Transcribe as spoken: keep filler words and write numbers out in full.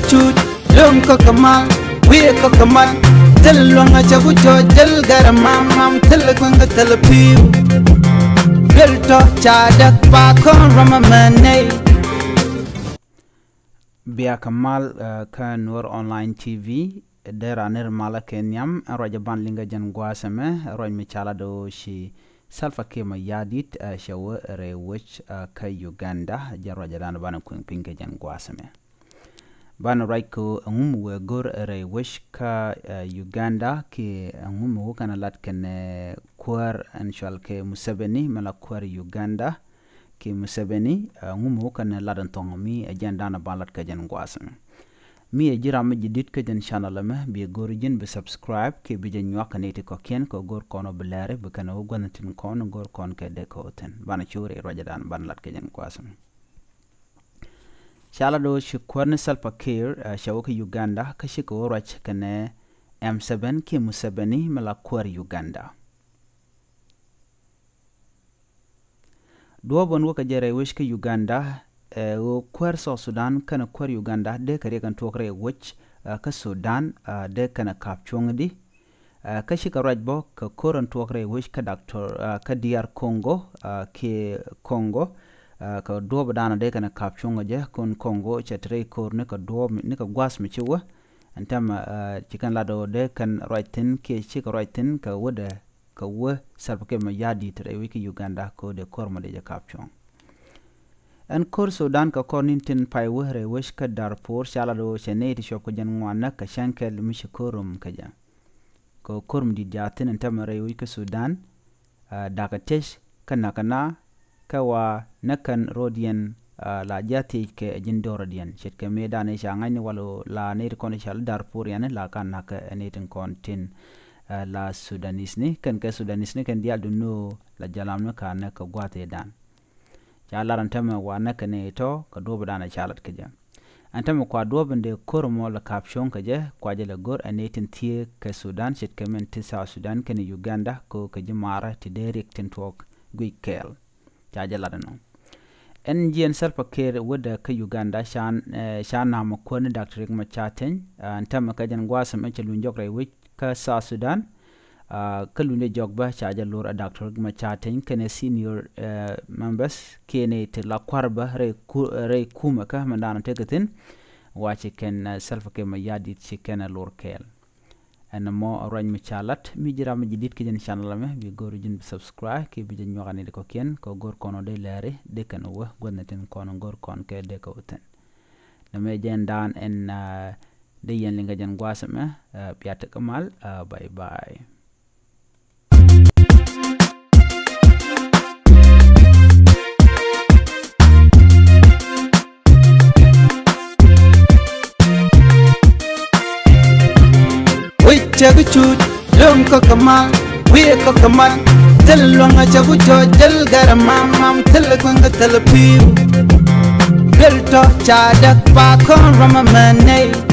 Cut lom kä kɛ mal, wi̱i̱ kä kɛ mal. Thil luäŋ a cɛ ku cɔ jäl gɛr mam mam, thil kueŋ kä thil pi̱w. Duel tɔ ca däk pa kɔn ram a mɛ nɛy. Bia kɛ mal, eh, kä Nuɔr Online T V. Dee ran nir malä kɛ nhiam, ɛn ruac ɛ ban liŋ kɛ jɛn gua̱a̱th ɛmɛ, ɛn ruac mi ca lat ɣöö ci Salva Kiir Mayardit, eh, cɛ wä rɛy wec, eh, kä Uganda, jɛn ruac ɛ dan banɛ kueŋ piny kɛ jɛn gua̱a̱th ɛmɛ. Banɛ ruac kɛ ɣöö ɛŋu mi wëë go̱r rɛy wec kä, eh, Uganda, kiɛ ɛŋu mi wä kɛn lat kɛnɛ kuäär ɛn cɔal kɛ Museveni, mi la kuäär Uganda, kiɛ Museveni, eh, ɛŋu mi wä kɛn lat ɛn thɔŋ mi ɛ jɛn dan ɛ ban lat kɛ jɛn gua̱a̱th ɛmɛ. Mi ɛ ji̱ ram mi ji̱ di̱t kä jɛn channel ɛmɛ, bi ɛ go̱r ji̱n bi subscribe, kiɛ bi jɛ nyuak kɛ nɛy ti kɔ̱kiɛn, kɛ go̱r kɔn ɔ bi lɛri, bi kɛn ɣöö gua̱th tin kɔn, go̱r kɔn kɛ dee kɛ ɣöö thi̱n. Banɛ cu rɛy ruacdan, banɛ lat kɛ jɛn gua̱a̱th ɛmɛ. Ca lat ɣöö ci kuäär ni Salva Kiir, eh, cɛ wä kä Uganda, kä cikɛ wä ruac kɛnɛ M seven kiɛ Museveni, mi la kuäär Uganda. Duɔ̱ɔ̱p ɛn wä kɛ jɛ rɛy wec kä Uganda, eh, ɣöö kuäär South Sudan kɛnɛ kuäär Uganda dee kɛ riɛk ɛn tuɔɔk rɛy wec, eh, kä Sudan, eh, dee kɛnɛ ka̱p cuɔ̱ŋ di. Eh, kä cikɛ ruac bä kɛ ko̱r ɛn tuɔɔk rɛy wec kä Doctor, eh, kä D R Congo, eh, kiɛ Congo, eh, kɛ duɔ̱ɔ̱p dan dee kɛnɛ ka̱p cuɔ̱ŋ jɛ, kɔn Congo cɛ te rɛy ko̱r ni kɛ duɔ̱ɔ̱p, ni kɛ gua̱a̱th mi ci wä. Ɛn täämɛ, eh, ci kɛn lat ɣöö dee kɛn ruac thi̱n kiɛ cikɛ ruac thi̱n kɛ wädɛ kɛ wä Salva Kiir Mayardit rɛy wec kä Uganda, kɛ ɣöö dee ko̱r mɔ dee jɛ ka̱p cuɔ̱ŋ. Ɛn ko̱r Sudan kɛ kɔr ni̱n tin pay wä rɛy wec kä Darfur, ca lat ɣöö cɛ nɛy ti cuɔp kɛ jɛn ŋuan näk kɛ cäŋ kɛl mi ci ko̱r rom kɛ jɛ. Kɛ ko̱r mi di̱t jaath thi̱n ɛn täämɛ rɛy wec kä Sudan, ah, da̱kä tiec kä näk kɛ na, kɛ wa näk kɛn rɔ̱diɛn, ah, la jiath thiec kɛ ji̱n dɔ̱rɔ̱diɛn. Ce̱tkɛ mëëdan i̱ ca ŋa̱cni wal ɣöö la nɛy ti kɔn i̱ cɔal Darfurian la ka näk kɛ nɛy tin kɔn tin, ah, la Sudanese ni, kɛn kɛ Sudanese ni kɛn diaal duŋni ɣöö la jalam ni ka näk kɛ gua̱a̱th ëëdan. Ca lar ɛn täämɛ wa näk kɛ nɛy tɔ̱ kɛ duɔ̱ɔ̱pdan ca lat kɛ jɛ. Ɛn täämɛ kua duɔ̱ɔ̱p in dee ko̱r mɔ la ka̱p cuɔ̱ŋ kɛ jɛ, kua jɛ lɛ go̱r ɛ nɛy tin thieek kɛ Sudan, ce̱tkɛ min ti South Sudan kɛnɛ Uganda, kɛ ɣöö kɛ ji̱ maarä ti dee riɛk tin tuɔɔk guic kɛɛl. Ca jɛ lat ɛnɔ. Ɛn jiɛn Salva Kiir wädɛ kä Uganda ca, eh, ca na̱a̱m ɛ kuäär ni Doctor Riek Machar Teny, ah, ɛn täämɛ kɛ jɛn gua̱a̱th ɛmɛ cɛ luny jɔk rɛy wec kä South Sudan. Ah, kä luny jɔk bä ca jɛ lor ɛ Doctor Riek Machar Teny kɛnɛ senior, eh, members kiɛ nɛy ti la kua̱r bä rɛy ku-, rɛy kumɛ kä mɛndan tekɛ thi̱n. Wa ci kɛn, eh, Salva Kiir Mayardit ci kɛn ɛ lor kɛɛl. Ɛn ɛmɔ ruac mi ca lat, mi ji̱ ram mi ji̱ di̱t kä jɛn channel ɛmɛ, bi go̱r ji̱n bi subscribe kiɛ bi jɛ nyuak ani di kɔ̱kiɛn, kɛ go̱r kɔn ɔ dee lɛri dee kɛn wä gua̱th ni tin kɔn go̱r kɔn kɛ dee kɛ wä thi̱n. Nɛmɛ jɛn dan ɛn, ah, dee yɛn liŋ kɛ jɛn gua̱a̱th ɛmɛ, ah, bia tekɛ mal, ah, bye bye. Wi̱c cɛ kɛ cut, lom kä kɛ mal, wi̱i̱ kä kɛ mal. Thil luäŋ a cɛ ku cɔ jäl gɛr mam mam, thil kueŋ kä thil pi̱w. Duel tɔ ca däk pa kɔn ram a mɛ nɛy.